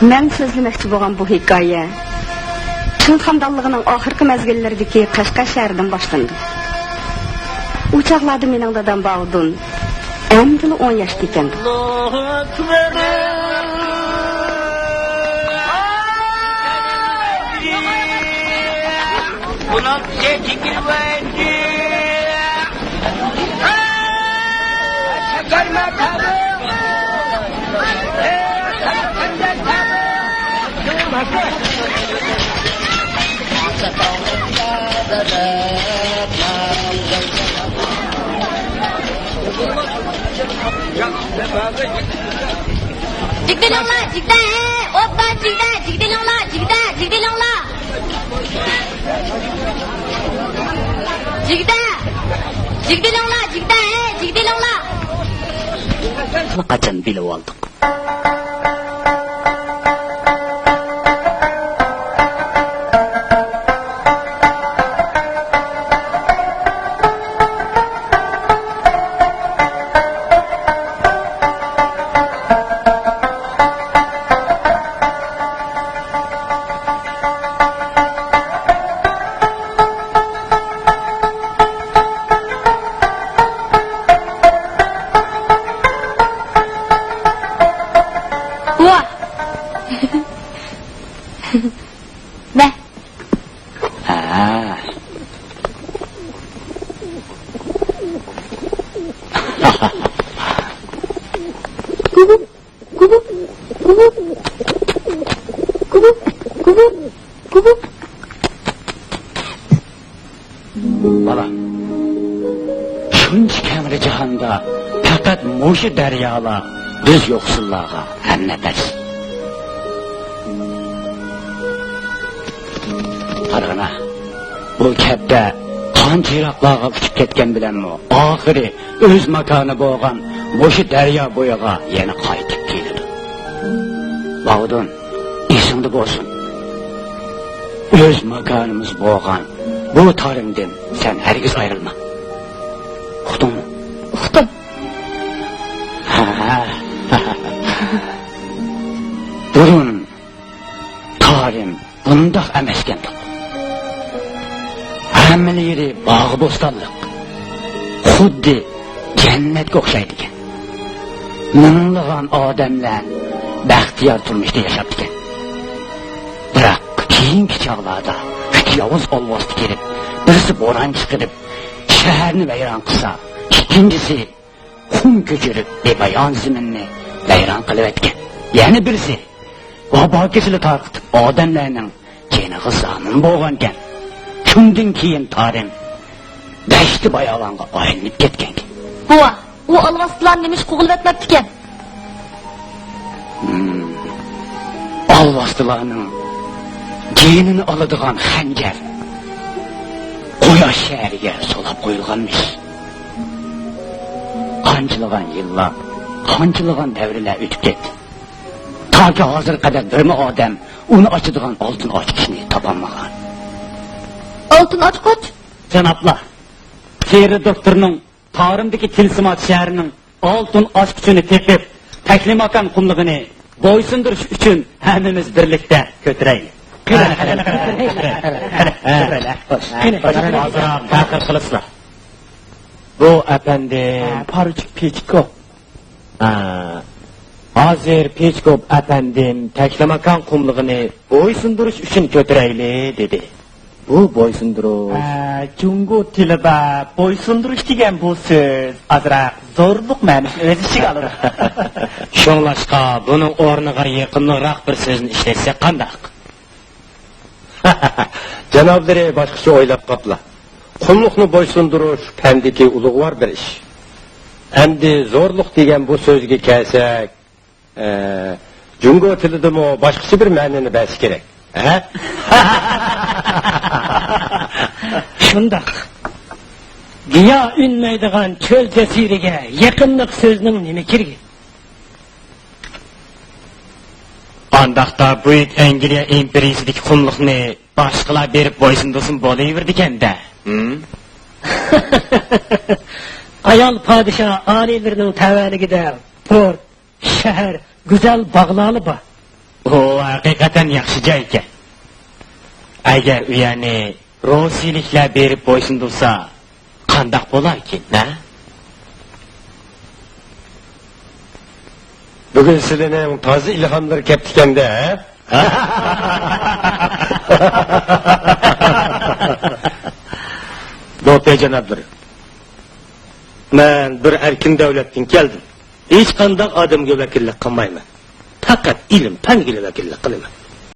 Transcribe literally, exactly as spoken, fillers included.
مەن سۆزلىمەكچى بولغان بۇ ھېكايە چىڭ خاندانلىقىنىڭ ئاخىرقى مەزگىللىرىدىكى قەشقەر شەھىرىدىن باشلىنىدۇ. ئۇ چاغلاردا مېنىڭ دادام باۋۇدۇن ئەمدىلا ئون ياشتا ئىكەن. جىگدە ئېلىڭلار، جىگدە، ھەي، ئوپپا، جىگدە، جىگدە ئېلىڭلار، جىگدە، جىگدە ئېلىڭلار. جىگدە، جىگدە ئېلىڭلار، جىگدە، ھەي، جىگدە ئېلىڭلار. قاچان بىلىۋالدۇق؟ ۋاھ! مە. ھە. بالام، شۇنچە كەڭرى جاھاندا پەقەت مۇشۇ دەريالا بىز يوقسۇللارغا ھەمنەپەس. قارىغىنا، بۇ كەپتەر قانچە يىراقلارغا ئۇچۇپ كەتكەن بىلەنمۇ، ئاخىرى ئۆز ماكانى بولغان مۇشۇ دەريا بويىغا يەنە قايتىپ كېلىدۇ. باۋۇدۇن، ئېسىڭدە بولسۇن. ئۆز ماكانىمىز بولغان بۇ تارىمدىن سەن ھەرگىز ئايرىلما. ئۇقتۇڭمۇ؟ ئۇقتۇم. بۇرۇن تارىم بۇنداق ئەمەسكەن. ھەممىلا يېرى باغ-بوستانلىق، خۇددى جەننەتكە ئوخشايدىكەن. مىڭلىغان ئادەملەر بەختىيار تۇرمۇشتا ياشاپتىكەن. بىراق كېيىنكى چاغلاردا ئۈچ ياۋۇز ئالۋاستى كېلىپ، بىرسى بوران چىقىرىپ، شەھەرنى ۋەيران قىلسا، ئىككىنچىسى قۇم كۆچۈرۈپ، بىپايان زېمىننى ۋەيران قىلىۋەتكەن. يەنە بىرسى ۋابا كېسىلى تارقىتىپ، ئادەملەرنىڭ جېنىغا زامىن بولغانكەن. شۇندىن كېيىن تارىم دەشتى باياۋانغا ئايلىنىپ كەتكەنكەن. بوۋا، ئۇ ئالۋاستىلار نېمە ئىش قوغلىۋەتمەپتىكەن؟ ھىم. ئالۋاستىلارنىڭ جېنىنى ئالىدىغان خەنجەر قۇياش شەھىرىگە سولاپ قويۇلغانمىش. قانچىلىغان يىللار، قانچىلىغان دەۋرلەر ئۆتۈپ كەتتى. تاكى ھازىرغا قەدەر بىرمۇ ئادەم ئۇنى ئاچىدىغان ئالتۇن ئاچقۇچنى تاپالمىغان. ئالتۇن ئاچقۇچ؟ جانابلار، تېررور دوكتورنىڭ تارىمدىكى تىلسىمات شەھىرىنىڭ ئالتۇن ئاچقۇچىنى تېپىپ، تەكلىماكان قۇملۇقىنى بويسۇندۇرۇش ئۈچۈن ھەممىمىز بىرلىكتە كۆتۈرەيلى. قېنى، قېنى، قېنى، قېنى. قېنى، قېنى. قېنى، قېنى. ئازراق تەخىر قىلىسىلەر. بۇ ئەپەندىم. ھە، پاروچىك پىچكوپ. ھە. ھازىر پىچكوپ ئەپەندىم تەكلىماكان قۇملۇقىنى بويسۇندۇرۇش ئۈچۈن كۆتۈرەيلى، دېدى. بۇ بويسۇندۇرۇش. ھە، جۇڭگو تىلىدا بويسۇندۇرۇش دېگەن بۇ سۆز ئازراق زورلۇق مەنىسىنى ئۆز ئىچىگە ئالىدۇ. شۇڭلاشقا بۇنىڭ ئورنىغا يېقىملىقراق بىر سۆزنى ئىشلەتسەك قانداق؟ جانابلىرى باشقىچە ئويلاپ قاپلا. قۇملۇقنى بويسۇندۇرۇش پەندىكى ئۇلۇغۋار بىر ئىش. ئەمدى زورلۇق دېگەن بۇ سۆزگە كەلسەك، ئە، جۇڭگو تىلىدىمۇ باشقىچە بىر مەنىنى بەرسە كېرەك. ھە؟ شۇنداق. گىياھ ئۈنمەيدىغان چۆل جەزىرىگە يېقىملىق سۆزنىڭ نېمە كېرىكى؟ ئانداقتا بۈيۈك ئەنگلىيە ئىمپېرىيىسىدىكى قۇملۇقنى باشقىلار بېرىپ بويسۇندۇرسىمۇ بولۇۋېرىدىكەن-دە. ھىم؟ ئايال پادىشاھ ئالىيلىرىنىڭ تەۋەلىكىدە پورت، شەھەر، گۈزەل باغلارلا بار. بۇ ھەقىقەتەن ياخشى جاي ئىكەن. ئەگەر ئۇ يەرنى روسىيىلىكلەر بېرىپ بويسۇندۇرسا، قانداق بولاركىن، ھە؟ بۈگۈن سىلىنىڭ تازا ئىلھاملىرى كەپتىكەندە، ھە؟ دوپپە جانابلىرى، مەن بىر ئەركىن دۆلەتتىن كەلدىم. ھېچقانداق ئادەمگە ۋەكىللىك قىلمايمەن. پەقەت ئىلىم-پەنگىلا ۋەكىللىك قىلىمەن.